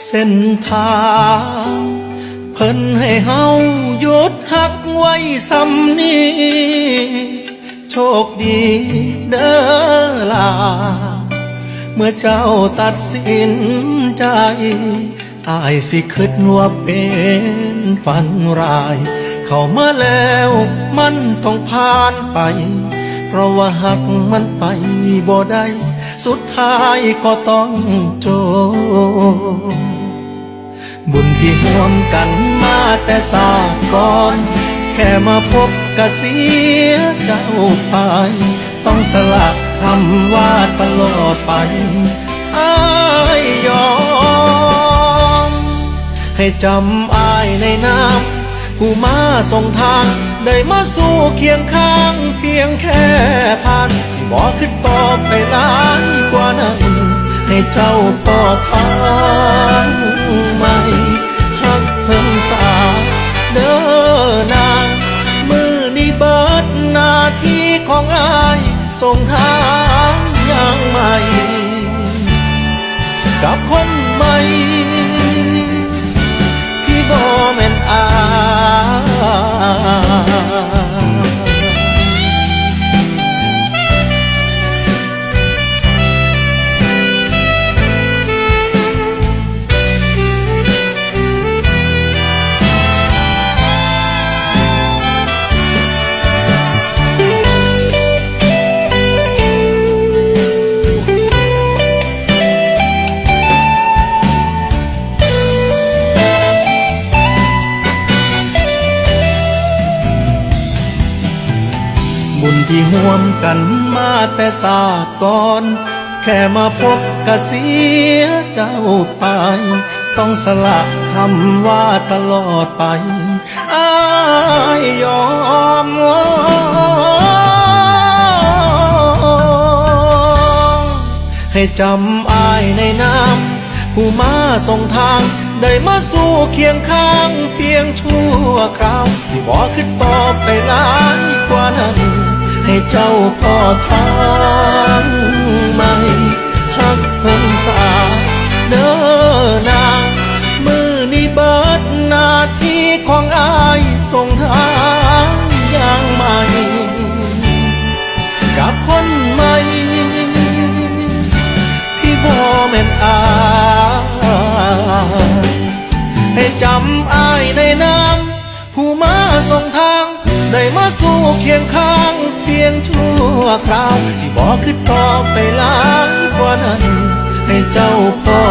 ເສັ້ນທາງ ເພິ່ນໃຫ້ເຮົາຢຸດຮັກໄວ້ສ່ຳນີ້. ໂຊກດີເດີ້ຫຼ້າ ເມື່ອເຈົ້າຕັດສິນໃຈ, ອ້າຍຊິຄິດວ່າເປັນຝັນຮ້າຍ. ເຂົ້າມາແລ້ວມັນຕ້ອງຜ່ານໄປ, ເພາະວ່າຮັກມັນໄປບໍ່ໄດ້, ສຸດທ້າຍກໍຕ້ອງຈົບ. ບຸນທີ່ຮ່ວມກັນມາແຕ່ຊາດກ່ອນ, ແຄ່ມາພົບກະເສຍເຈົ້າໄປ, ຕ້ອງສະຫຼະຄຳວ່າຕະຫຼອດໄປ. ອ້າຍຍອມໃຫ້ຈຳອ້າຍໃນນາມ ຜູ້ມາສົ່ງທາງ ໄດ້ມາສູ່ຄຽງຂ້າງພຽງແຄ່ຜ່ານ, ຊິບໍ່ຄິດຕໍ່ໄປຫຼາຍກວ່ານັ້ນ, ໃຫ້ເຈົ້າພໍ້ທາງໃໝ່ ຮັກເພິ່ນສາເດີ້ນາງ. ມື້ນີ້ເບິດໜ້າທີ່ຂອງອ້າຍ ສົ່ງທາງຢ່າງໃໝ່ ກັບຄົນໃໝ່ທີ່ບໍ່ແມ່ນອ້າຍ. ບຸນທີ່ຮ່ວມກັນມາແຕ່ຊາດກ່ອນ, ແຄ່ມາພົບກະເສຍເຈົ້າໄປ, ຕ້ອງສະຫຼະຄຳວ່າຕະຫຼອດໄປ, ອ້າຍຍອມໃຫ້ຈຳອ້າຍໃນນາມ ຜູ້ມາສົ່ງທາງ ໄດ້ມາສູ່ຄຽງຂ້າງພຽງຊົ່ວຄາວ, ຊິບໍ່ຄິດຕໍ່ໄປຫຼາຍກວ່ານັ້ນ, ໃຫ້ເຈົ້າພໍ້ທາງໃໝ່ ຮັກເພິ່ນສາເດີ້ນາງ. ມື້ນີ້ເບິດໜ້າທີ່ຂອງອ້າຍ ສົ່ງທາງຢ່າງໃໝ່ ກັບຄົນໃໝ່ທີ່ບໍ່ແມ່ນອ້າຍ, ໃຫ້ຈຳອ້າຍໃນນາມ ຜູ້ມາສົ່ງທາງ ໄດ້ມາສູ່ຄຽງຂ້າງພຽງຊົ່ວຄາວ, ຊິບໍ່ຄິດຕໍ່ໄປຫຼາຍກວ່ານັ້ນ, ໃຫ້ເຈົ້າພໍ້